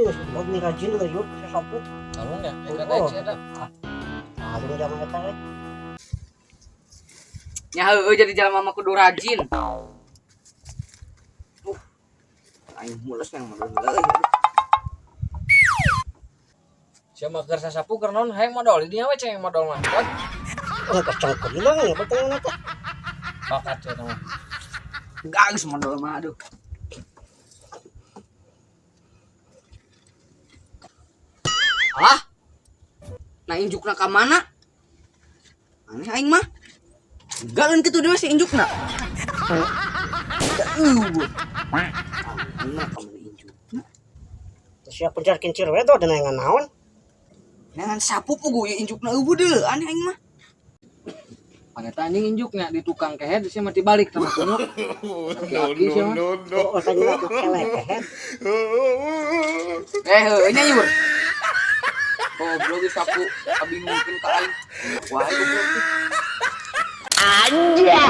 Ini rajin lah yuk, sapu. Kalung ya, ikat aing sih eta. Ah, lu jangan eta we. Nya heueuh jadi jalma mah kudu rajin. Aing mules yang modal euy. Sia mah keur sasapu keur naon hayang modol di dinya we ceng modol mah. Wat Oh, kacang kulilang ya betul eta. Bakat sia mah. Geus modol mah aduh. Alah. Nah injukna ka mana? Aneh aing mah. Galeun kitu deui si injukna. Eueuh. Aing mah ka mana injukna? Siapa pencar kincir we tuh ada yang naon? Jangan sapu pugu ieu injukna eueuh deui aneh aing mah. Paneta anjing injuknya di tukang kehed sia mah dibalik sama kunyuk. Aki-aki sia mah. Oh, tanya kelek kehed. Eh heueuh nya yur. Goblok geus sapu kabingungkeun ka aing. Wah, goblok. Anjay.